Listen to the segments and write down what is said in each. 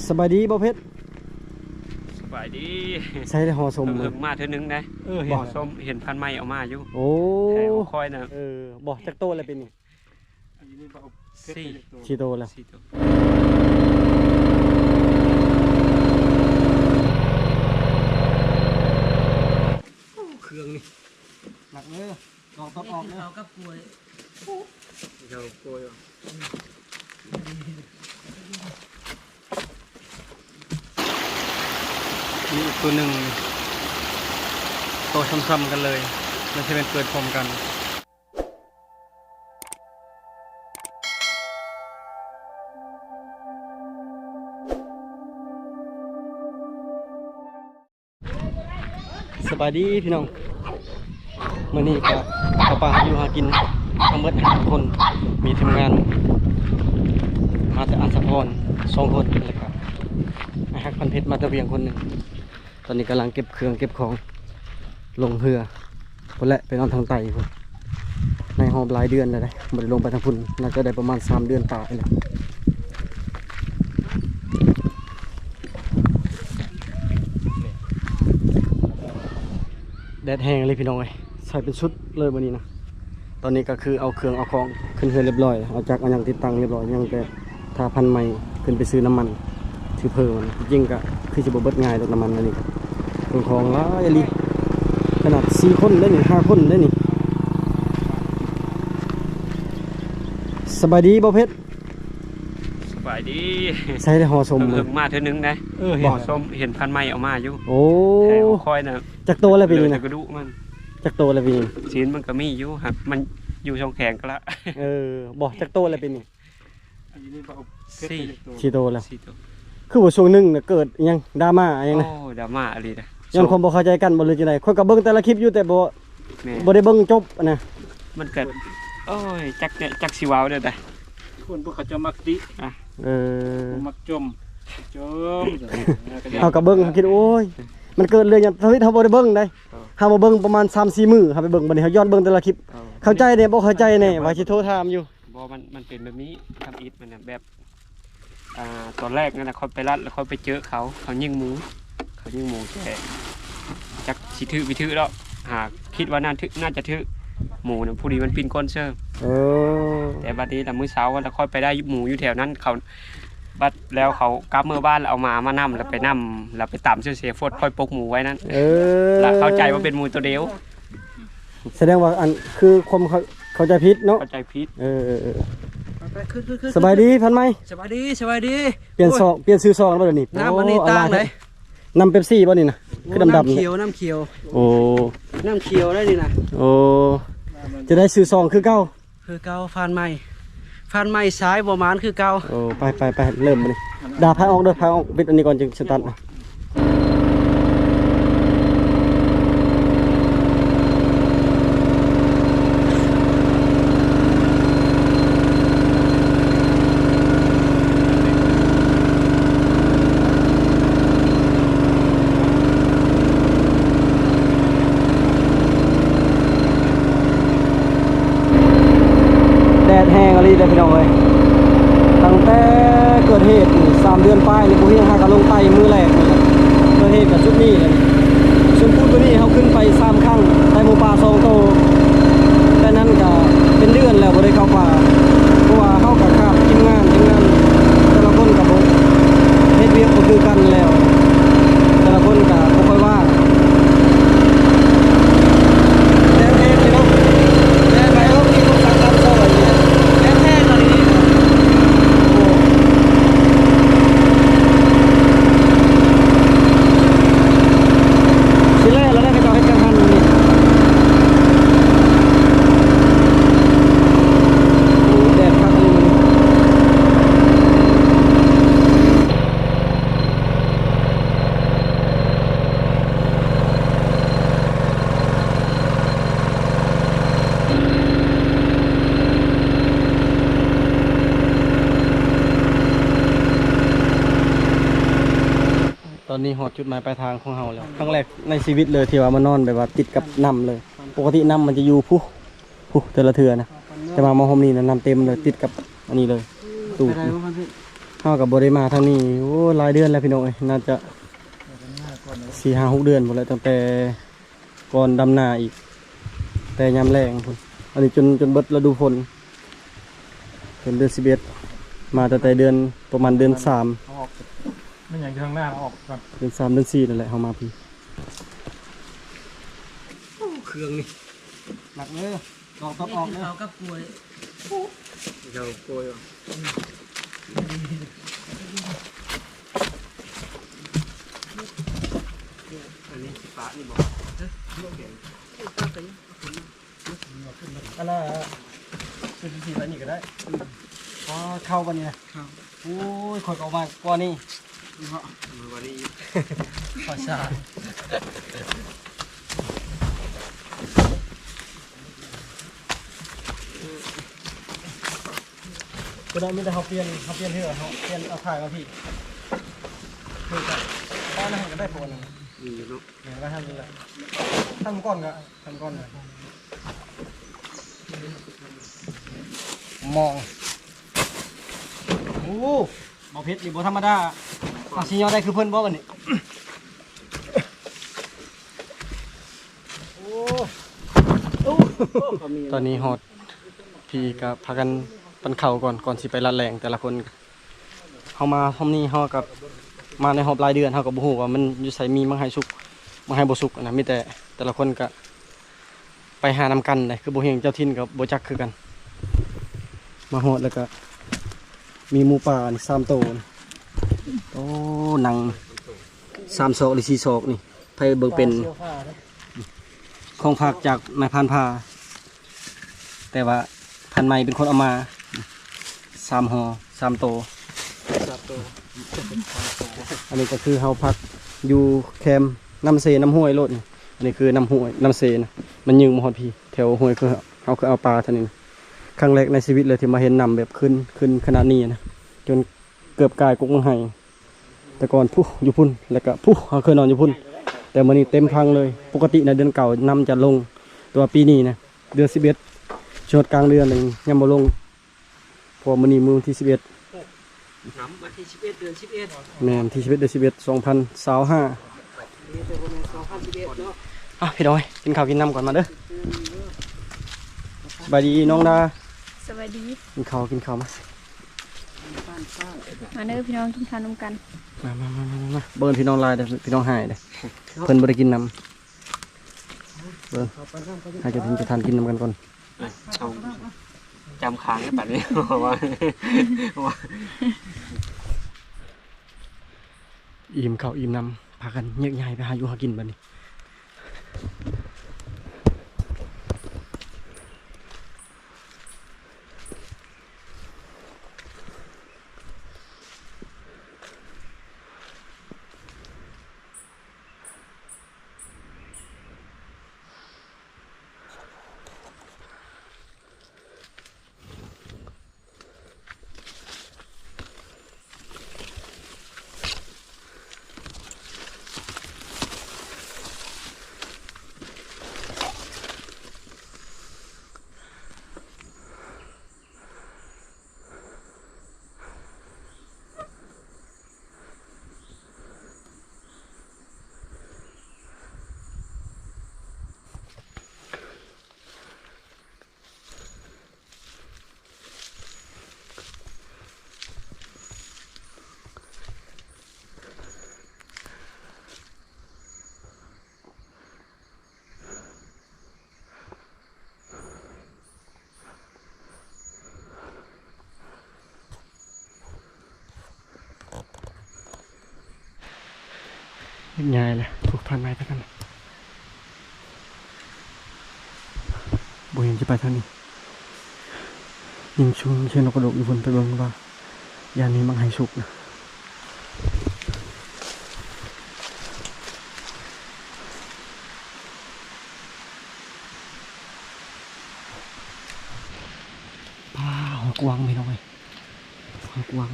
ສະບາຍດີບໍ່ເພັດ? ສະບາຍດີ. ໃສ່ໄດ້ຫໍ່ສົມ ເອີ ມາເທື່ອໜຶ່ງໄດ໋. ເອີ ເຫັນ ຫໍ່ສົມເຫັນພັນໄມ້ເອົາມາຢູ່. ໂອ້ ແຖວຂ້ອຍນະ. ເອີ ບໍ່ ຈັກໂຕແລ້ວປີນີ້? ສີ່ ສີ່ໂຕແລ້ວ. ສີ່ໂຕ. ໂອ້ ເຄື່ອງນີ້ໜັກເດີ. ລອງຕັດອອກເດີ. ເຂົ້າກັບກ້ວຍ. ເຂົ້າກ້ວຍ. ມີອີກຕົວໜຶ່ງ ໂຕຊ້ຳໆກັນເລີຍ. ມັນຊິແມ່ນເກີດພ້ອມກັນ. ສະບາຍດີພີ່ນ້ອງ, ມື້ນີ້ກະເຂົ້າປ່າຫາຢູ່ຫາກິນ ທັງເບິດຫ້າຄົນ, ມີທີມງານມາແຕ່ອັນສະພອນສອງຄົນ ແລ້ວກະອ້າຍຮັກພັນເພັດມາແຕ່ວຽງຄົນໜຶ່ງ. ຕອນນີ້ກຳລັງເກັບເຄື່ອງເກັບຂອງລົງເຮືອພຸ້ນແຫຼະ ໄປນອນທາງໃຕ້ພຸ້ນ. ໃນຮອບຫຼາຍເດືອນແລ້ວເດ້ ບໍ່ໄດ້ລົງໄປທາງພຸ້ນ, ໜ້າຈະໄດ້ປະມານສາມເດືອນປາຍແລ້ວ. ແດດແຮງອີ່ຫຼີພີ່ນ້ອງເອີຍ, ໃສ່ເປັນຊຸດເລີຍມື້ນີ້ນະ. ຕອນນີ້ກໍຄືເອົາເຄື່ອງເອົາຂອງຂຶ້ນເຮືອລຽບລ້ອຍ, ເອົາຈັກເອົາຫຍັງຕິດຕັ້ງລຽບລ້ອຍ, ຍັງແຕ່ຖ້າພັນໄມ້ຂຶ້ນໄປຊື້ນ້ຳມັນຊື້ເພີ່ມ. ຈິງໆກໍຄືຊິບໍ່ເບິດງ່າຍດອກນ້ຳມັນອັນນີ້, ເຄື່ອງຂອງຫຼາຍອີ່ຫຼີ, ຂະໜາດສີ່ຄົນເດ້ນີ້ ຫ້າຄົນເດ້ນີ້. ສະບາຍດີບໍ່ເພັດ? ສະບາຍດີ. ໃສ່ໄດ້ຫໍ່ສົມ ເພິ່ງມາເທື່ອໜຶ່ງໄດ໋. ເອີ ເຫັນ ຫໍ່ສົມເຫັນພັນໄມ້ເອົາມາຢູ່. ໂອ້ ແຖວຂ້ອຍນະ. ຈັກໂຕແລ້ວປີນີ້ນະ? ກະດູກມັນ. ຈັກໂຕແລ້ວປີນີ້? ຊີ້ນມັນກໍມີຢູ່ ຫາກມັນຢູ່ຊ່ອງແຂງກະລະ. ເອີ ບໍ່ ຈັກໂຕແລ້ວປີນີ້? ສີ່ ສີ່ໂຕແລ້ວ. ສີ່ໂຕ. ຄືວ່າຊ່ວງໜຶ່ງນະເກີດຫຍັງດຣາມາຫຍັງນະ? ໂອ້ ດຣາມາອີ່ຫຼີນະ. ຍ້ອນຄວາມບໍ່ເຂົ້າໃຈກັນບໍ່ ຫຼືຈັ່ງໃດ? ຂ້ອຍກໍເບິ່ງແຕ່ລະຄລິບຢູ່ ແຕ່ບໍ່ ແມ່ນ ບໍ່ໄດ້ເບິ່ງຈົບນະ. ມັນກໍ ໂອ້ຍ ຈັກ ຈັກຊິເວົ້າແນວໃດ. ຄົນພວກເຂົາເຈົ້າມັກຕິ ອະ ເອີ ມັກຈົ່ມ ຈົ່ມ. ເຮົາກໍເບິ່ງ ເຮົາຄິດ ໂອ້ຍ ມັນເກີດເລື່ອງຫຍັງ ທຳອິດເຮົາບໍ່ໄດ້ເບິ່ງໃດ. ເອີ ເຮົາມາເບິ່ງປະມານສາມສີ່ມື້ ເຮົາໄປເບິ່ງ ບັດນີ້ເຮົາຍ້ອນເບິ່ງແຕ່ລະຄລິບ. ເອີ ເຂົ້າໃຈແດ່ບໍ່ເຂົ້າໃຈແດ່ ວ່າຊິໂທຖາມຢູ່. ບໍ່ ມັນ ມັນເປັນແບບນີ້ ທຳອິດມັນນະ ແບບ ອ່າ ຕອນແລກນັ້ນນະ ຂ້ອຍໄປລັດ ແລ້ວຂ້ອຍໄປເຈີເຂົາ ເຂົາຍິງໝູ ເຂົາຍິງໝູ ແຕ່ຈັກຊິຖືກບໍ່ຖືກດອກ ຫາຄິດວ່າໜ້າຖືກ ໜ້າຈະຖືກໝູນະ. ຜູ້ດີມັນປິ່ນກ້ອນເຊີ. ເອີ ແຕ່ບັດນີ້ລະມື້ເຊົ້າລະ ຂ້ອຍໄປໄດ້ໝູຢູ່ແຖວນັ້ນ ເຂົາ ບັດແລ້ວເຂົາກັບເມືອບ້ານ ແລ້ວເອົາໝາມານຳ ແລ້ວໄປນຳ ແລ້ວໄປຕຳເສຍ ເສຍຟົດ ຂ້ອຍປົກໝູໄວ້ນັ້ນ. ເອີ ລະເຂົ້າໃຈວ່າເປັນໝູໂຕດຽວ. ສະແດງວ່າ ອັນ ຄືຄວາມເຂົ້າ ເຂົ້າໃຈຜິດເນາະ. ເຂົ້າໃຈຜິດ. ເອີ ເອີ ເອີ ໄປໆ ຂຶ້ນໆໆ ສະບາຍດີ ພັນໄມ້. ສະບາຍດີ ສະບາຍດີ. ປ່ຽນ ໂອ້ຍ ຊ່ອງ ປ່ຽນຊື່ຊ່ອງແລ້ວບໍ່ດຽວນີ້? ນ້ຳອັນນີ້ ໂອ້ ຕ່າງໃດ໋. ນ້ຳເປັບຊີບໍ່ນີ້ນະ? ໂອ້ ຄືດຳໆ ນ້ຳຂຽວ ນີ້ ນ້ຳຂຽວ. ໂອ້ ນ້ຳຂຽວໄດ໋ນີ້ນະ. ໂອ້ ຈະໄດ້ຊື່ຊ່ອງຄືເກົ່າ. ຄືເກົ່າ ຟານໃໝ່ ຟານໃໝ່ສາຍບໍ່ໝານຄືເກົ່າ. ໂອ້ ໄປໆໆ ເລີ່ມບາດນີ້. ດາພາອອກເດີ ພາອອກ ປິດອັນນີ້ກ່ອນຈຶ່ງສະຕາດ. ແດດແຮງອີ່ຫຼີເດີພີ່ນ້ອງເອີຍ, ຕັ້ງແຕ່ເກີດເຫດນີ້ ສາມເດືອນປາຍນີ້ ບໍ່ມີຫຍັງ ຫາກະລົງໄປມື້ແລກນີ້ແຫຼະ. ເກີດເຫດກະຈຸດນີ້ແຫຼະ. ສ່ວນພູດຕົວນີ້ເຮົາຂຶ້ນໄປສາມຄັ້ງ ໄດ້ໝູປ່າສອງໂຕ, ແຕ່ນັ້ນກະເປັນເດືອນແລ້ວບໍ່ໄດ້ເຂົ້າປ່າ ເພາະວ່າເຮົາກະຂາດທີມງານ, ທີມງານແຕ່ລະຄົນກະບໍ່ ເຮັດວຽກບໍ່ຄືກັນແລ້ວ, ແຕ່ລະຄົນກະບໍ່ຄ່ອຍວ່າງ. ແດດແຮງເລີຍເນາະ, ແດດໄປເນາະ, ມີຄົນສັ່ງຕຳຊອຍນີ້ນະ, ແດດແຮງອີ່ຫຼີເນາະ. ໂອ້ ຊິແລ້ວແລ້ວນະ, ເຂົາເຈົ້າເຮັດກັງຫັນນີ້. ໂອ້ ແດດຄັກອີ່ຫຼີມື້ນີ້. ຕອນນີ້ຮອດຈຸດໝາຍປາຍທາງຂອງເຮົາແລ້ວ. ຄັ້ງແລກໃນຊີວິດເລີຍທີ່ວ່າມານອນແບບວ່າຕິດກັບນ້ຳເລີຍ. ປົກກະຕິນ້ຳມັນຈະຢູ່ພຸ້ນ ພຸ້ນແຕ່ລະເທື່ອນະ, ແຕ່ວ່າມາຮອບນີ້ນະ ນ້ຳເຕັມເລີຍ ຕິດກັບອັນນີ້ເລີຍ. ຕູ້ ໄປໄດ້ບໍ່ ພັນເພັດ? ເຮົາກໍບໍ່ໄດ້ມາທາງນີ້ ໂອ້ ຫຼາຍເດືອນແລ້ວພີ່ນ້ອງເອີຍ ໜ້າຈະສີ່ຫ້າຫົກເດືອນພຸ້ນແຫຼະ ຕັ້ງແຕ່ກ່ອນດຳນາອີກ ແຕ່ຍາມແລ້ງພຸ້ນ. ອັນນີ້ຈົນ ຈົນເບິດລະດູຝົນ ເປັນເດືອນສິບເອັດ ມາຕັ້ງແຕ່ເດືອນ ປະມານເດືອນສາມ ອອກ ແມ່ນຫຍັງຢູ່ທາງໜ້າ ເອົາອອກກ່ອນ ເດືອນສາມເດືອນສີ່ນັ້ນແຫຼະ ເຮົາມາພີ້. ໂອ້ ເຄື່ອງນີ້ໜັກເດີ ລອງຕັດອອກເດີ. ເຂົ້າກັບກ້ວຍ ເຂົ້າກ້ວຍ ອັນນີ້ຊິປະນີ້ບໍ່? ຮະ? ອັນນ່າ ເປັນຈັ່ງຊີ້ໄວ້ນີ້ກໍໄດ້. ອືມ ອໍ ເຂົ້າບັດນີ້ນະ? ເຂົ້າ. ໂອ້ຍ ຂ້ອຍກໍເອົາມາກວ່ານີ້ເນາະ ມາກວ່ານີ້ອີກ ພາສາ ເພິ່ນເອົາ ມີແຕ່ເຮົາປ່ຽນ ເຮົາປ່ຽນເຮືອ ເຮົາປ່ຽນເອົາຖ່າຍມາພີ້ ຄືກັນ ປ້ານນັ້ນກໍໄດ້ປະມານນັ້ນ ມີຢູ່ເນາະ ແມ່ນວ່າຫັ້ນແຫຼະ ທຳກ່ອນກໍ ທຳກ່ອນກໍ ມອງ ໂອ້ ບໍ່ເຜັດນີ້ບໍ່ທຳມະດາ ເອົາຊິຍໍໄດ້ຄືເພິ່ນບໍ່ບັດນີ້? ໂອ້ ຕອນນີ້ຮອດພີ້ກໍພາກັນປັນເຂົ້າກ່ອນ ກ່ອນຊິໄປລັດແລ່ງແຕ່ລະຄົນ. ເຮົາມາຮອບນີ້ ເຮົາກໍມາໃນຮອບຫຼາຍເດືອນ ເຮົາກໍບໍ່ຮູ້ວ່າມັນຢູ່ໃສ ມີໝາກໄຮສຸກ ໝາກໄຮບໍ່ສຸກນະ ມີແຕ່ແຕ່ລະຄົນກໍໄປຫານຳກັນເດ້ ຄືບໍ່ຮຽງເຈົ້າຖິ່ນກໍບໍ່ຈັກຄືກັນ. ມາຮອດແລ້ວກໍມີໝູປ່ານີ້ສາມໂຕ ໂອ້ ນັ່ງສາມຊອກຫຼືສີ່ຊອກນີ້ ໃຜເບິ່ງເປັນ ຂອງຝາກຈາກນາຍພານພາ ແຕ່ວ່າພັນໄມເປັນຄົນເອົາມາ ສາມຫໍ່ ສາມໂຕ ສາມໂຕ. ອັນນີ້ກໍຄືເຮົາພັກຢູ່ແຄມນ້ຳເຊ ນ້ຳຫ້ວຍໂລດນີ້ ອັນນີ້ຄືນ້ຳຫ້ວຍ ນ້ຳເຊນະ ມັນຍື່ງມາຮອດພີ້ ແຖວຫ້ວຍຄືເຮົາເຄີຍເອົາປາເທົ່ານີ້ນະ. ຄັ້ງແລກໃນຊີວິດເລີຍທີ່ມາເຫັນນ້ຳແບບຂຶ້ນ ຂຶ້ນຂະໜາດນີ້ນະ ຈົນເກືອບກາຍກົກມັງໄຫ ແຕ່ກ່ອນພຸ້ນຢູ່ພຸ້ນ ແລ້ວກະພຸ້ນ ເຮົາເຄີຍນອນຢູ່ພຸ້ນ ແຕ່ມື້ນີ້ເຕັມພັງເລີຍ. ປົກກະຕິໃນເດືອນເກົ້ານ້ຳຈະລົງ ແຕ່ວ່າປີນີ້ນະ ເດືອນສິບເອັດ ຊິຮອດກາງເດືອນຍັງບໍ່ລົງ ເພາະວ່າມື້ນີ້ມື້ວັນທີສິບເອັດ ນຳວັນທີສິບເອັດ ເດືອນສິບເອັດ ແມ່ນ ທີສິບເອັດ ເດືອນສິບເອັດ ສອງພັນຊາວຫ້າ ມີແຕ່ບໍ່ແມ່ນສອງພັນສິບເອັດເນາະ. ອ່ະ ພີ່ນ້ອງເອີຍ ກິນເຂົ້າກິນນ້ຳກ່ອນ ມາເດີ ສະບາຍດີນ້ອງດາ ສະບາຍດີ ກິນເຂົ້າ ກິນເຂົ້າມາ. ມາເດີພີ່ນ້ອງ ກິນເຂົ້ານຳກັນ ມາ ມາ ມາ ມາ ມາ ເບິ່ງພີ່ນ້ອງລາຍເດີ ພີ່ນ້ອງຫາຍເດີ ເພິ່ນບໍ່ໄດ້ກິນນຳ ເບິ່ງ ໃຫ້ເຈົ້າຖິ່ນເຈົ້າຖານກິນນຳກັນກ່ອນ ເອົາ ຈຳຄ້າງກັນປານນີ້ ອີ່ມເຂົ້າອີ່ມນ້ຳ ພາກັນແຍກຍ້າຍໄປຫາຢູ່ຫາກິນບັດນີ້. ງ່າຍແຫຼະ ຜູກພັນໄມ້ໄປກັນ ບໍ່ເຫັນຊິໄປທາງນີ້ ຍິງຊຸງເຊຍງນົກກະໂດກຢູ່ພຸ້ນ ໄປເບິ່ງວ່າ ຢ້ານມີໝາກໄຮສຸກນະ. ປາ ຫ້ວຍກວ້າງພີ່ນ້ອງເອີຍ ຫ້ວຍກວ້າງ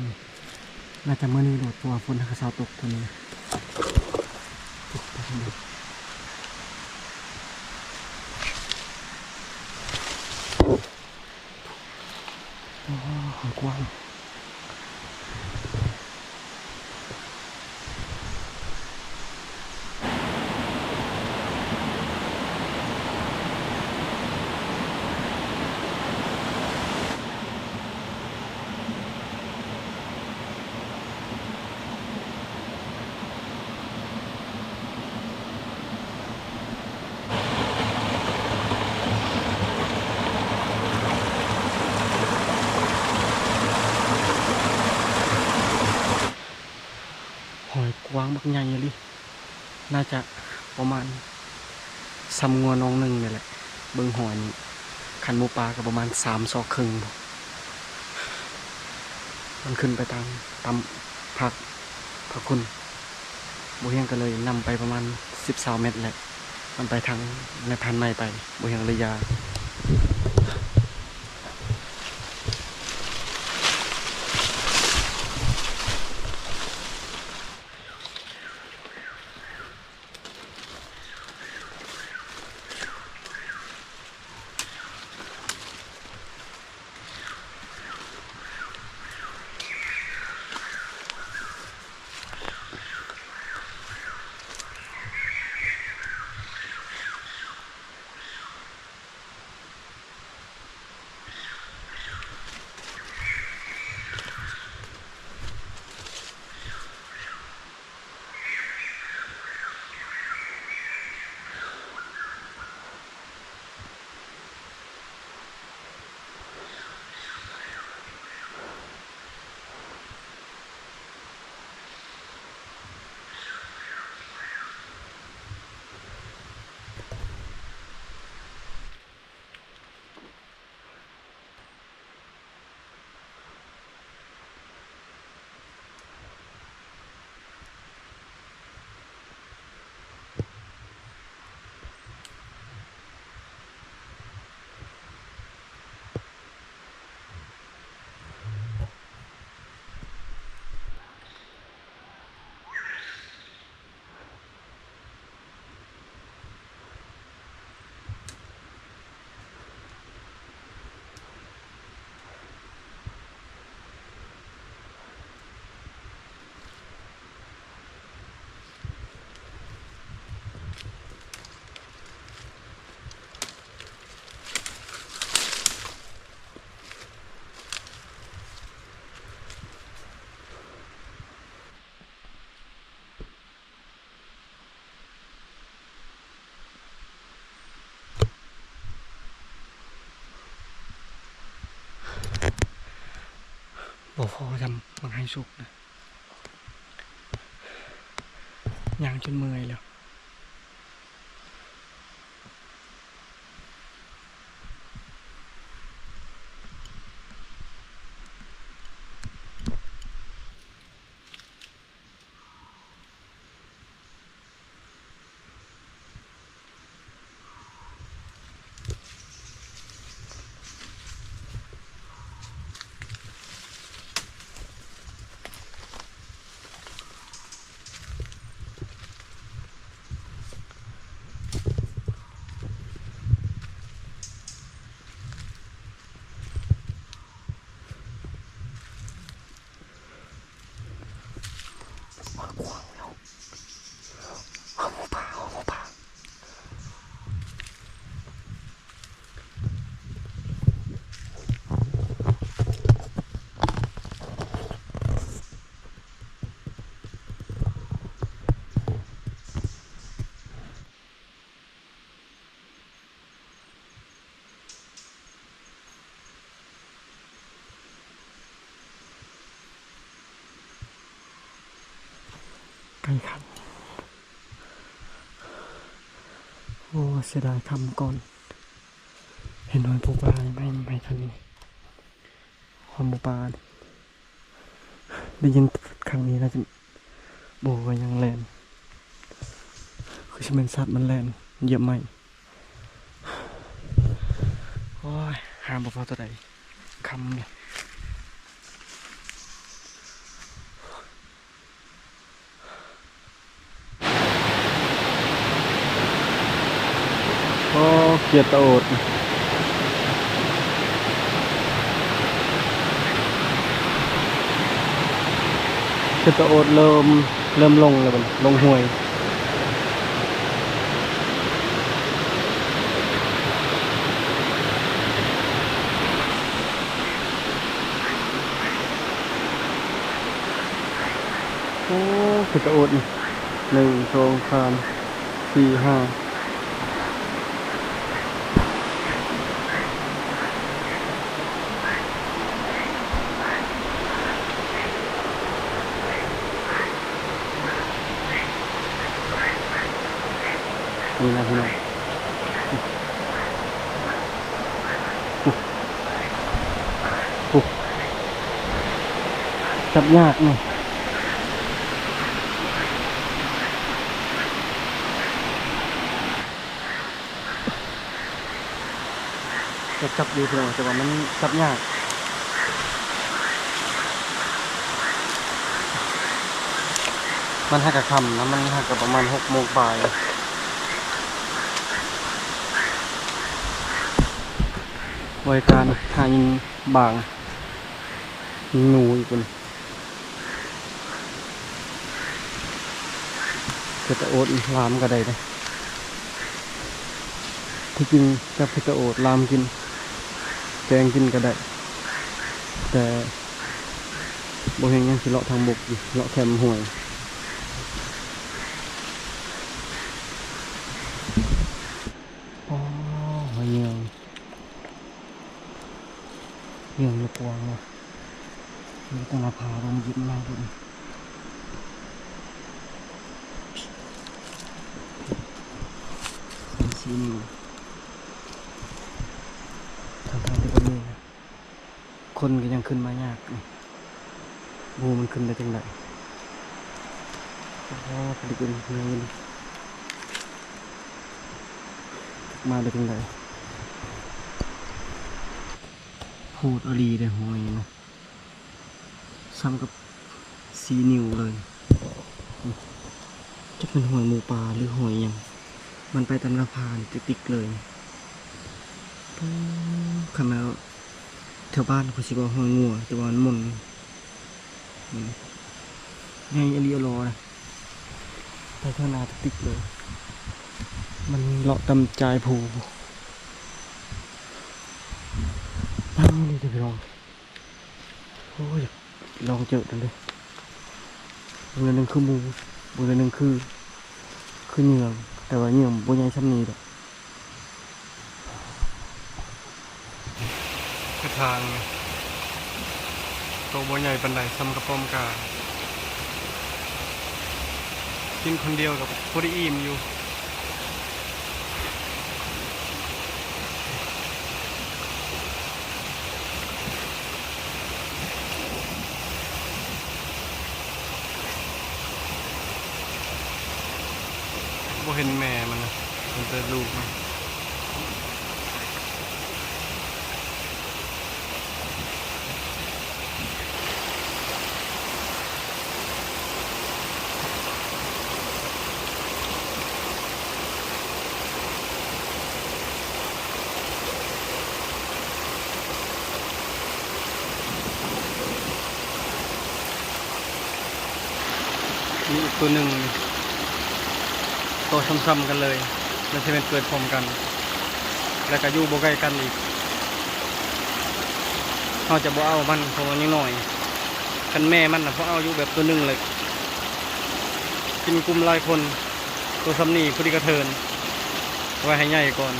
ໜ້າຈະມື້ນີ້ໂລດ ເພາະວ່າຝົນຫາກະເຊົາຕົກຕອນນີ້. ໂອ້ ຫ້ວຍກວ້າງ ຫອຍກວ້າງບັກໃຫຍ່ອີ່ຫຼີ ໜ້າຈະປະມານສ່ຳງົວນ້ອງໜຶ່ງນີ້ແຫຼະ. ເບິ່ງຫອຍນີ້ ຄັນໝູປ່າກໍປະມານສາມສອກເຄິ່ງ. ມັນຂຶ້ນໄປຕາມ ຕາມພາກ ພາກພຸ້ນ. ບໍ່ຮຽງກໍເລີຍນຳໄປປະມານສິບຊາວແມັດແຫຼະ. ມັນໄປທາງນາຍພັນໃໝ່ໄປ ບໍ່ຮຽງເລີຍຢ່າ. ບໍ່ພໍຈຳບັກໄຮສຸກນະ ຍ່າງຈົນເມື່ອຍແລ້ວ. ໄກ່ຂັນ. ໂອ້ ເສຍດາຍຄຳກ່ອນ ເຫັນຫອຍປູປາໃໝ່ໆ ເທົ່ານີ້. ຫອຍປູປາ ໄດ້ຍິນຄັ້ງນີ້ແລ້ວ ໂອ້ ຍັງແລ່ນ ຄືຊິແມ່ນສັດມັນແລ່ນຢຽບໄມ້. ໂອ້ຍ ຫາບໍ່ພໍຕົວໃດ ຄ່ຳເລີຍ. ໂອ້ ເຂດຕາໂອດ ເຂດຕາໂອດເລີ່ມ ເລີ່ມລົງແລ້ວບັດນີ້ ລົງຫ້ວຍ. ໂອ້ ເປັນຕາໂອດນີ້ ໜຶ່ງ ສອງ ສາມ ສີ່ ຫ້າ. ນີ້ນະພີ່ນ້ອງ ໂອ້ ໂອ້ ຈັບຍາກເນາະ ຈັບ ຈັບຢູ່ພີ່ນ້ອງ ແຕ່ວ່າມັນຈັບຍາກ ມັນຫາກະຄ່ຳນະ ມັນຫາກະປະມານຫົກໂມງປາຍ ບະລິການຫາຍິງບາງ ຍິງໜູອີກພຸ້ນ. ເຫັດຕະໂອດລາມກະໄດ້ເດ້ ທີ່ຈິງຈັບເຫັດຕະໂອດລາມກິນ ແກງກິນກະໄດ້ ແຕ່ບໍ່ເຮັດຫຍັງ ຊິເລາະທາງບົກ ເລາະແຄມຫ້ວຍ. ອໍ ຫອຍເຫຍື່ອງ ເຫຍື່ອງຢູ່ກວ້າງເນາະ ຢູ່ຕາງໜ້າຜາ ເບິ່ງຍິບມາເບິ່ງ ສາມສີ່ນິ້ວ ທັງໆທີ່ບໍ່ມີນະ ຄົນກະຍັງຂຶ້ນມາຍາກນີ້ ບໍ່ຮູ້ມັນຂຶ້ນໄດ້ຈັ່ງໃດ ອໍ ຜະລິດເປັນເຫຍື່ອງ ມາໄດ້ຈັ່ງໃດ ໂຫດອີ່ຫຼີເດ້ ຫອຍນີ້ນະ ສ່ຳກັບສີ່ນິ້ວເລີຍ ຈັກແມ່ນຫອຍໝູປ່າ ຫຼື ຫອຍຫຍັງ ມັນໄປຕາມໜ້າຜາຕິກໆເລີຍ ໂອ້ ຄັນແມ່ນ ແຖວບ້ານເຂົາຊິເວົ້າຫອຍງົວ ແຕ່ວ່າມັນໝົນ ອືມ ໃຫຍ່ອີ່ຫຼີອີ່ຫຼໍນະ ໄປເທິງໜ້າຕິກໆເລີຍ ມັນເລາະຕາມຈາຍພູ ປາດ ນີ້ເດີພີ່ນ້ອງ ໂອ້ຍ ຢາກລອງເຈີນຳເດ້ ເບິ່ງແນວໜຶ່ງຄືໝູ ເບິ່ງແນວໜຶ່ງຄື ຄືເຫຍື່ອງ ແຕ່ວ່າເຫຍື່ອງບໍ່ໃຫຍ່ສ່ຳນີ້ດອກ. ກະທາງໂຕບໍ່ໃຫຍ່ປານໃດ ສ່ຳກະປ້ອມກາ ກິນຄົນດຽວກະພໍໄດ້ອີ່ມຢູ່. ບໍ່ເຫັນແມ່ມັນນະ ເຫັນແຕ່ລູກມັນ. ມີອີກໂຕໜຶ່ງ ໂຕຊ້ຳໆກັນເລີຍ ແລະ ຊິແມ່ນເກີດພ້ອມກັນ ແລະ ກະຢູ່ບໍ່ໄກກັນອີກ. ເຮົາຈະບໍ່ເອົາມັນ ເພາະວ່າຍັງນ້ອຍ. ຄັນແມ່ມັນນະ ພໍເອົາຢູ່ແບບໂຕໜຶ່ງແຫຼະ ກິນກຸ່ມຫຼາຍຄົນ. ໂຕສ່ຳນີ້ພໍດີກະເທີນ ໄວ້ໃຫ້ໃຫຍ່ກ່ອນ.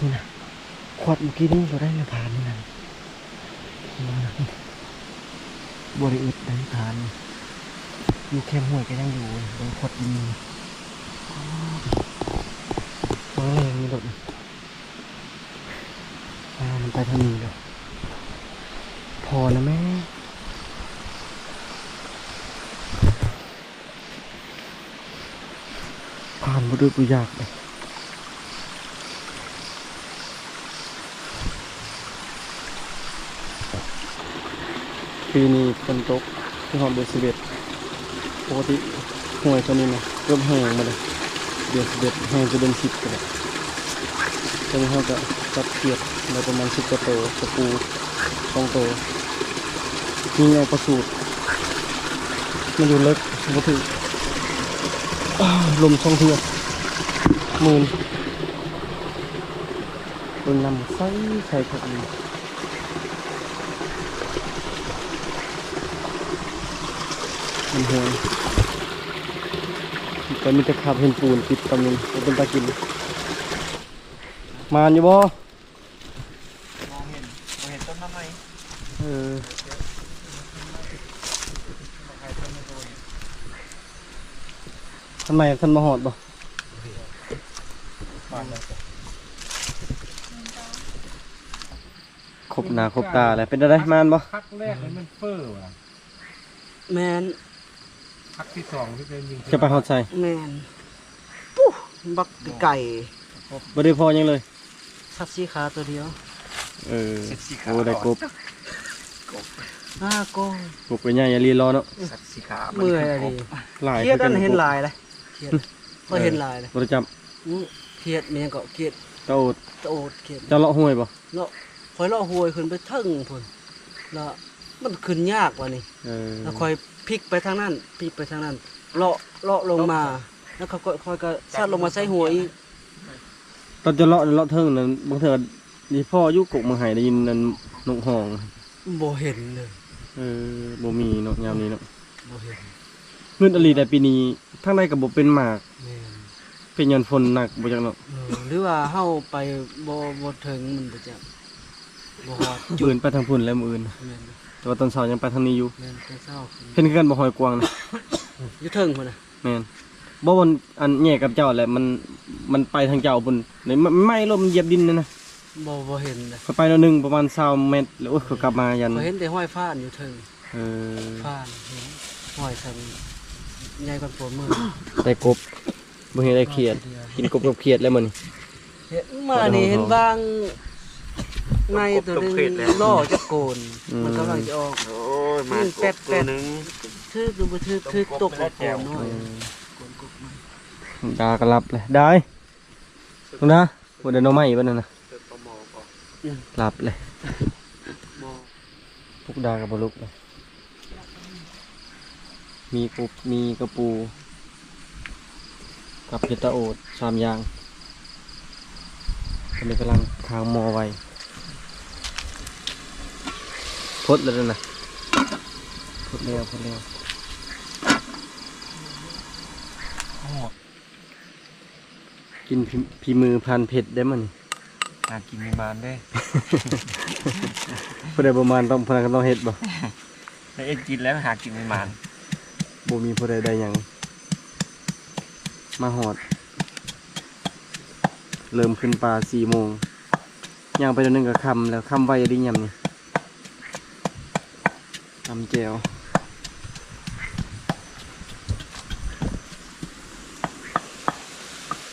ນີ້ນະ ຂວດມື້ກີ້ນີ້ບໍ່ໄດ້ໃນຜານີ້ນະ ບໍ່ໄດ້ອຶດໄດ້ຖານ ຢູ່ແຄມຫ້ວຍກະຍັງຢູ່ ເບິ່ງຂວດຢູ່ນີ້ ເບິ່ງແລ້ວມີລົດ ອ້າວ ມັນໄປທາງນີ້ແລ້ວ ພໍນະແມ່. ຜ່ານບໍ່ອຶດບໍ່ຢາກເດ້ ປີນີ້ຝົນຕົກ ຄືຮອດເດືອນສິບເອັດ ປົກກະຕິຫ້ວຍໂຕນີ້ນະ ເກືອບແຫ້ງໝົດເລີຍ ເດືອນສິບເອັດ ແຫ້ງແຕ່ເດືອນສິບພຸ້ນແຫຼະ. ຕອນນີ້ເຮົາກະຈັບຂຽດໄດ້ປະມານສິບກວ່າໂຕ ກະປູສອງໂຕ ຍິງເອົາປາສູດ ມັນຢູ່ເລິກ ບໍ່ຖືກ ອ້າວ ລົມສອງເທື່ອ ມື່ນ ເບິ່ງນ້ຳໃສ ໃສຄັກອີ່ຫຼີ ມັນໂຫຍ. ກໍມີແຕ່ຄາບຫີນປູນຕິດກັນຢູ່ ບໍ່ເປັນຕາກິນ. ມານຢູ່ບໍ່? ບໍ່ເຫັນ ບໍ່ເຫັນຕົ້ນໜໍ່ໄມ້. ເອີ ທຳໄມທ່ານມາຮອດບໍ່? ມານແລ້ວ. ຄົບໜ້າຄົບຕາແລ້ວ ເປັນຈັ່ງໃດ ມານບໍ່? ຄັກແລກນີ້ມັນເຟີວ່າ ແມ່ນ ຄັກທີສອງທີ່ໄດ້ຍິງ ຈະໄປຮອດໃສ? ແມ່ນ ປຸ້ ບັກໄກ ບໍ່ໄດ້ພໍຫຍັງເລີຍ ສັດສີ່ຂາຕົວດຽວ. ເອີ ສັດສີ່ຂາ ໂອ້ ໄດ້ກົບ ຫ້າໂກ ກົບກໍໃຫຍ່ອີ່ຫຼີລໍເນາະ ສັດສີ່ຂາ ເມື່ອຍອີ່ຫຼີ ຫຼາຍ ຄຽດ ຄືກັນ ອັນເຫັນຫຼາຍເດ້ ຄຽດ ຂ້ອຍເຫັນຫຼາຍເດ້ ບໍ່ໄດ້ຈັບ ອື ຄຽດແມ່ນຫຍັງເກາະ ຄຽດ ຕາໂອດ ຕາໂອດ ຄຽດ ເຈົ້າເລາະຫ້ວຍບໍ່? ເລາະ ຂ້ອຍເລາະຫ້ວຍຂຶ້ນໄປເທິງພຸ້ນ ແລ້ວມັນຂຶ້ນຍາກວ່ານີ້ ເອີ ແລ້ວຂ້ອຍພິກໄປທາງນັ້ນ ພິກໄປທາງນັ້ນ ເລາະ ເລາະລົງມາ ແລ້ວຂ້ອຍ ຂ້ອຍກໍສັດລົງມາໃສ່ຫ້ວຍອີກ. ຕອນຈະເລາະ ເລາະເທິງນັ້ນ ບາງເທື່ອຊິພໍ້ຢູ່ກົກໝາກໄຮ ໄດ້ຍິນອັນນົກຮ້ອງ ບໍ່ເຫັນເລີຍ. ເອີ ບໍ່ມີເນາະ ຍາມນີ້ເນາະ ບໍ່ເຫັນ ງຶດອີ່ຫຼີໄດ໋ປີນີ້ ທາງໃດກໍບໍ່ເປັນໝາກ ແມ່ນ ເປັນຍ້ອນຝົນໜັກບໍ່ຈັກເນາະ ເອີ ຫຼືວ່າເຮົາໄປບໍ່ ບໍ່ເຖິງມັນບໍ່ຈັກ ບໍ່ຮອດຈຸດ ມື້ອື່ນໄປທາງພຸ້ນແລ້ວມື້ອື່ນ ແມ່ນ ແຕ່ວ່າຕອນເຊົ້າຍັງໄປທາງນີ້ຢູ່ ແມ່ນ ຕອນເຊົ້າ ເຫັນຄືກັນບໍ່ ຫ້ວຍກວາງນະ ຢູ່ເທິງພຸ້ນນະ ແມ່ນ ບໍ່ ອັນແຍກກັບເຈົ້າແຫຼະ ມັນ ມັນໄປທາງເຈົ້າພຸ້ນ ໄໝ້ລົມຢຽບດິນນັ້ນນະ ບໍ່ ບໍ່ເຫັນເດ້ ຂ້ອຍໄປໜ້ອຍໜຶ່ງປະມານຊາວແມັດ ແລ້ວໂອ້ຍ ຂ້ອຍກັບມາຢັນ ຂ້ອຍເຫັນແຕ່ຮອຍຟ້ານຢູ່ເທິງ ເອີ ຟ້ານເຫັນຮອຍຊັ້ນໃຫຍ່ກວ່າໂປນມື ໄດ້ກົບ ບໍ່ເຫັນໄດ້ຂຽດ ກິນກົບກັບຂຽດແລ້ວມື້ນີ້ ເຫັນມານີ້ເຫັນບາງໃນຕົວໜຶ່ງລໍຈັກໂກນ ອືມ ມັນກຳລັງຈະອອກ ໂອ້ຍ ມາແປັດໆ ຖືກຫຼືບໍ່ຖືກ ຖືກຕົກແລ້ວໂກນນ້ອຍ ອືມ ໂກນກົບມາ ດາກໍຫຼັບເລີຍ ດາເອີຍ ນະ ບໍ່ໄດ້ໜໍ່ໄມ້ບໍ່ນັ້ນນະ ຫຼັບເລີຍ ປຸກດາກໍບໍ່ລຸກເລີຍ ມີກົບ ມີກະປູ ກັບເຫັດຕາໂອດ ສາມຢ່າງ ຕອນນີ້ກຳລັງຄາງໝໍ້ໄວ້ ພົດແລ້ວນະ ພົດແລ້ວ ພົດແລ້ວ. ກິນ ຝີມືພານເພັດເດ້ມື້ນີ້ ຫາກິນມີມານເດ້ ຜູ້ໃດບໍ່ມານຕ້ອງ ຜູ້ນັ້ນກໍຕ້ອງເຮັດບໍ່ ໄດ້ເຮັດກິນແລ້ວຫາກິນມີມານ ບໍ່ມີຜູ້ໃດໄດ້ຫຍັງ ມາຮອດ ເລີ່ມຂຶ້ນປ່າສີ່ໂມງ ຍ່າງໄປໜ້ອຍໜຶ່ງກໍຄ່ຳແລ້ວ ຄ່ຳໄວອີ່ຫຼີຍາມນີ້. ຕຳແຈ່ວ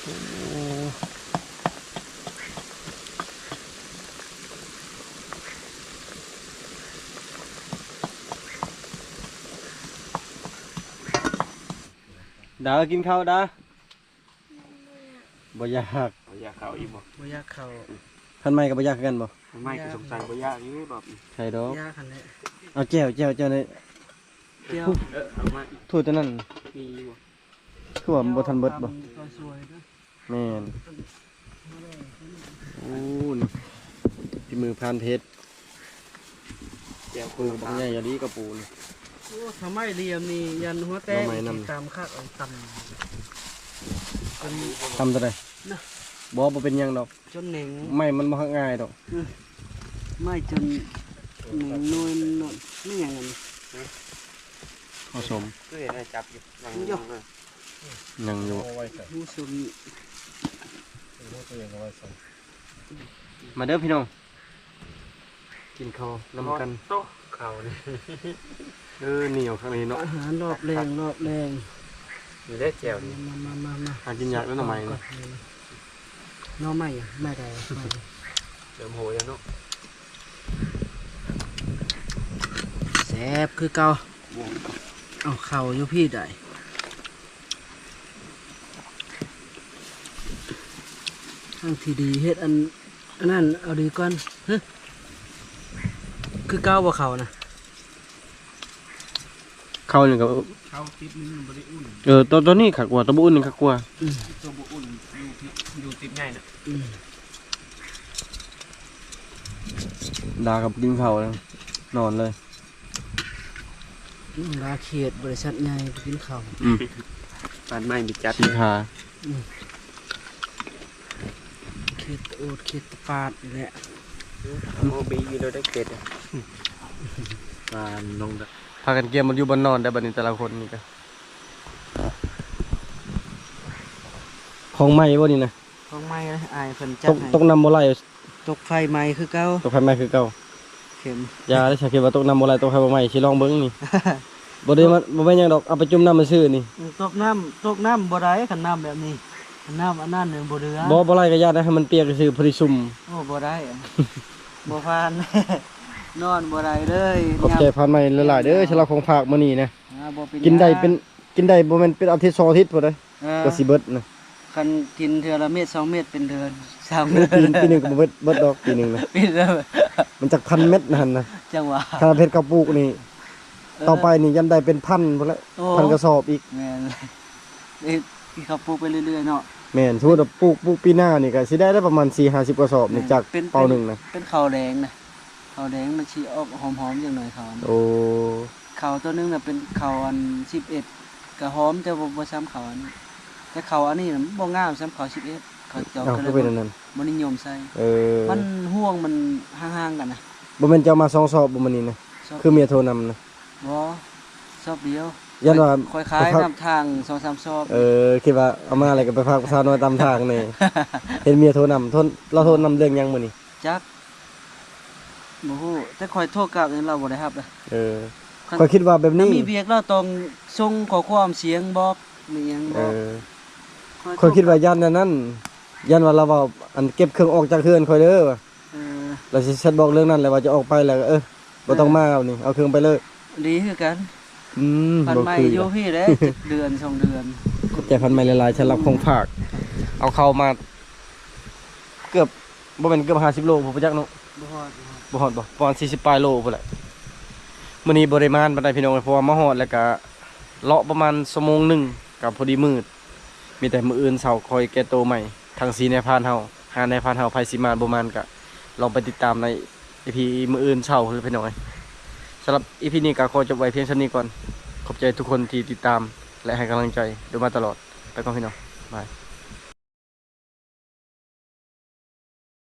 ໂອ້ ດາ ກິນເຂົ້າດາ. ບໍ່ຢາກ ບໍ່ຢາກເຂົ້າອີກບໍ່? ບໍ່ຢາກເຂົ້າ ຄັນໃໝ່ກໍບໍ່ຢາກຄືກັນບໍ່? ຄັນໃໝ່ກໍສົງໄສບໍ່ຢາກຢູ່ດອກ ໃຊ່ດອກ ຢາກຫັ້ນແຫຼະ ເອົາແຈ່ວ ແຈ່ວ ແຈ່ວໃນ ແຈ່ວ ເອີ ເອົາມາ ຖ້ວຍຕົວນັ້ນ ມີຢູ່ບໍ່? ຖ້ວຍບໍ່ທັນເບິດບໍ່? ແມ່ນ ໂອ້ ນີ້ ຝີມືພານເພັດ ແຈ່ວ ໂອ້ ບັກໃຫຍ່ອີ່ຫຼີກະປູນີ້ ໂອ້ ຖ້າໄມ້ຫຼ່ຽມນີ້ ຢ້ານຫົວແຕກ ໜໍ່ໄມ້ນຳ ຕຳຄັກ ເອົາຕຳ ຕຳເທົ່າໃດ? ນະ ບໍ່ ບໍ່ເປັນຫຍັງດອກ ຈົນເໜັງ ໄມ້ມັນບໍ່ຫັກງ່າຍດອກ ອື ໄມ້ຈົນເໜັງ ໜ່ວຍມັນໜ່ອຍ ແມ່ນຫຍັງອັນນີ້? ເຂົ້າສົມ ຄືເຫັນໃຫ້ຈັບຢູ່ ຍັງຢູ່ ຍັງຢູ່ ຫູສົມ ມາເດີພີ່ນ້ອງ ກິນເຂົ້ານຳກັນ ໂຕ ເຂົ້ານີ້ ເອີ ໜຽວຄັກນີ້ເນາະ ອາຫານລອບແລງ ລອບແລງ ນີ້ແຫຼະແຈ່ວນີ້ ມາ ມາ ມາ ມາ ຫາກິນຍາກເດີໜໍ່ໄມ້ນີ້ ໜໍ່ໄມ້ ໄມ້ໃດ ໄມ້ ເລີ່ມໂຫຍແລ້ວເນາະ ແຊບຄືເກົ່າ ເອົາເຂົ້າຢູ່ພີ້ໄດ ທາງທີ່ດີເຮັດອັນ ອັນນັ້ນເອົາດີກ່ອນ ຮຶ ຄືເກົ່າບໍ່ເຂົ້ານະ? ເຂົ້ານີ້ກໍ ເຂົ້າຕິບນີ້ມັນບໍ່ໄດ້ອຸ່ນ ເອີ ໂຕ ໂຕນີ້ຄັກກວ່າ ໂຕບໍ່ອຸ່ນນີ້ຄັກກວ່າ ອືມ ໂຕບໍ່ອຸ່ນຢູ່ ຢູ່ຕິບໃຫຍ່ນະ ອືມ ດາກັບກິນເຂົ້າແລ້ວ ນອນເລີຍ ອືມ ດາຄຽດ ບໍລິສັດໃຫຍ່ໄປກິນເຂົ້າ ອືມ. ບ້ານໃໝ່ມີຈັດ ສີຂາ ເຂດໂອດເຂດຕະປາດນີ້ແຫຼະ ໂອເບຢູ່ແລ້ວໄດ້ເຂດ ບ້ານໜອງດະ ພາກັນກຽມມາຢູ່ບ່ອນນອນໄດ້ບັດນີ້ ແຕ່ລະຄົນນີ້ກະ ຂອງໃໝ່ບໍ່ນີ້ນະ? ຂອງໃໝ່ເລີຍ ອ້າຍເພິ່ນຈັດໃຫ້ ຕົກນ້ຳບໍ່ໄຫຼ ຕົກໄຟໃໝ່ຄືເກົ່າ ຕົກໄຟໃໝ່ຄືເກົ່າ ເຂັມ ຢ່າເດ້ ຖ້າຄິດວ່າຕົກນ້ຳບໍ່ໄຫຼ ຕົກໄຟບໍ່ໄໝ້ ຊິລອງເບິ່ງນີ້ ບໍ່ໄດ້ມາ ບໍ່ແມ່ນຫຍັງດອກ ເອົາໄປຈຸ່ມນ້ຳຊື່ໆນີ້ ອືມ ຕົກນ້ຳ ຕົກນ້ຳບໍ່ໄດ້ ຄັນນ້ຳແບບນີ້ ຄັນນ້ຳອັນນັ້ນນີ້ບໍ່ເຫຼືອ ບໍ່ ບໍ່ໄຫຼກໍຢ່າໄດ້ ໃຫ້ມັນປຽກຊື່ໆ ພໍດີຊຸ່ມ ໂອ້ ບໍ່ໄດ້ ບໍ່ຜ່ານ ນອນບໍ່ໄດ້ເລີຍ ຂອບໃຈ ຍາມ ພານໃໝ່ຫຼາຍໆເດີ ຍາມໜາວ ສຳລັບຂອງຝາກມື້ນີ້ນະ ອ່າ ບໍ່ເປັນ ກິນໄດ້ເປັນ ຫຍັງ ກິນໄດ້ບໍ່ແມ່ນເປັນອາທິດສອງອາທິດພຸ້ນເດ້ ເອີ ກວ່າຊິເບິດນະ ຄັນກິນເທື່ອລະເມັດສອງເມັດເປັນເດືອນສາມເດືອນ ໂອ້ ປີໜຶ່ງ ປີໜຶ່ງກໍບໍ່ເບິດ ເບິດດອກປີໜຶ່ງນະ ປີໜຶ່ງ ມັນຈັກພັນເມັດຫັ້ນນະ ຈັ່ງຫວະ ຖ້າເຮັດເຂົ້າປູກນີ້ ເອີ ຕໍ່ໄປນີ້ຢ້ານໄດ້ເປັນພັນພຸ້ນແຫຼະ ໂອ້ ພັນກະສອບອີກ ແມ່ນ ເຮັດເຂົ້າປູກໄປເລື້ອຍໆເນາະ ແມ່ນ ສົມມຸດວ່າປູກ ປູກປີໜ້ານີ້ກໍຊິໄດ້ ໄດ້ປະມານສີ່ຫ້າສິບກະສອບນີ້ ແມ່ນ ຈາກເປົາໜຶ່ງນະ ເປັນເຂົ້າແດງນະ ເຂົ້າແດງມັນຊິອອກຫອມໆ ຈັ່ງໜ້ອຍເຂົ້າ ໂອ້ ເຂົ້າໂຕໜຶ່ງນະເປັນເຂົ້າອັນສິບເອັດ ກະຫອມ ແຕ່ບໍ່ ບໍ່ຊ່ຳເຂົ້າອັນນີ້ ແຕ່ເຂົ້າອັນນີ້ນະບໍ່ງາມຊ່ຳເຂົ້າສິບເອັດ ເຂົາເຈົ້າ ເອົ້າ ກໍເລີຍ ຄືເປັນອັນນັ້ນ ບໍ່ນິຍົມໃສ່ ເອີ ມັນຫ່ວງມັນຫ່າງໆກັນນະ ບໍ່ແມ່ນເຈົ້າມາສອງສອບບໍ່ມື້ນີ້ນະ ສອບ ຄືເມຍໂທນຳນະ ບໍ່ ສອບດຽວ ຢ້ານວ່າ ຂ້ອຍຂາຍ ຂ້ອຍ ນຳທາງສອງສາມສອບ ເອີ ຄິດວ່າເອົາມາແລ້ວກໍໄປຝາກສາວນ້ອຍຕາມທາງນີ້ ເຫັນເມຍໂທນຳ ໂທນ ລາວໂທນຳເລື່ອງຫຍັງມື້ນີ້? ຈັກ ບໍ່ຮູ້ ແຕ່ຂ້ອຍໂທກະລາວບໍ່ໄດ້ຮັບເດ້ ເອີ ຄັນ ຂ້ອຍຄິດວ່າແບບນີ້ ມີວຽກລາວຕ້ອງສົ່ງຂໍ້ຄວາມສຽງບອກ ມີຫຍັງບອກ ເອີ ຂ້ອຍ ຂ້ອຍຄິດວ່າຢ້ານອັນນັ້ນ ຢ້ານວ່າລາວເວົ້າ ອັນເກັບເຄື່ອງອອກຈາກເຮືອນຂ້ອຍເດີວ່າ ເອີ ລາວຊິແຊັດບອກເລື່ອງນັ້ນແລ້ວວ່າຈະອອກໄປ ແລ້ວກໍ ເອີ ບໍ່ຕ້ອງມາເອົານີ້ ເອົາເຄື່ອງໄປເລີຍ ດີຄືກັນ ອືມ ພັນໃໝ່ຢູ່ພີ້ແຫຼະ ເດືອນສອງເດືອນ ຂອບໃຈພັນໃໝ່ຫຼາຍໆ ສຳລັບຂອງຝາກ ເອົາເຂົ້າມາ ເກືອບ ບໍ່ແມ່ນເກືອບຫ້າສິບໂລພຸ້ນ ບໍ່ຈັກເນາະ ບໍ່ຮອດ ບໍ່ຮອດ ບໍ່ຮອດບໍ່ ປະມານສີ່ສິບປາຍໂລພຸ້ນແຫຼະ ມື້ນີ້ບໍ່ໄດ້ມານປານໃດພີ່ນ້ອງ ເພາະວ່າມາຮອດແລ້ວກະເລາະປະມານຊົ່ວໂມງໜຶ່ງ ກະພໍດີມືດ ມີແຕ່ມື້ອື່ນເຊົ້າຄ່ອຍແກ້ໂຕໃໝ່ ທັງສີ່ນາຍພານເຮົາ ຫ້ານາຍພານເຮົາ ໃຜຊິມານບໍ່ມານກະລອງໄປຕິດຕາມໃນ ອີພີມື້ອື່ນເຊົ້າພຸ້ນແຫຼະພີ່ນ້ອງເອີຍ ສຳລັບອີພີນີ້ກໍຂໍຈົບໄວ້ພຽງສ່ຳນີ້ກ່ອນ ຂອບໃຈທຸກຄົນທີ່ຕິດຕາມ ແລະ ໃຫ້ກຳລັງໃຈໂດຍມາຕະຫຼອດ ໄປກ່ອນພີ່ນ້ອງ ບາຍ.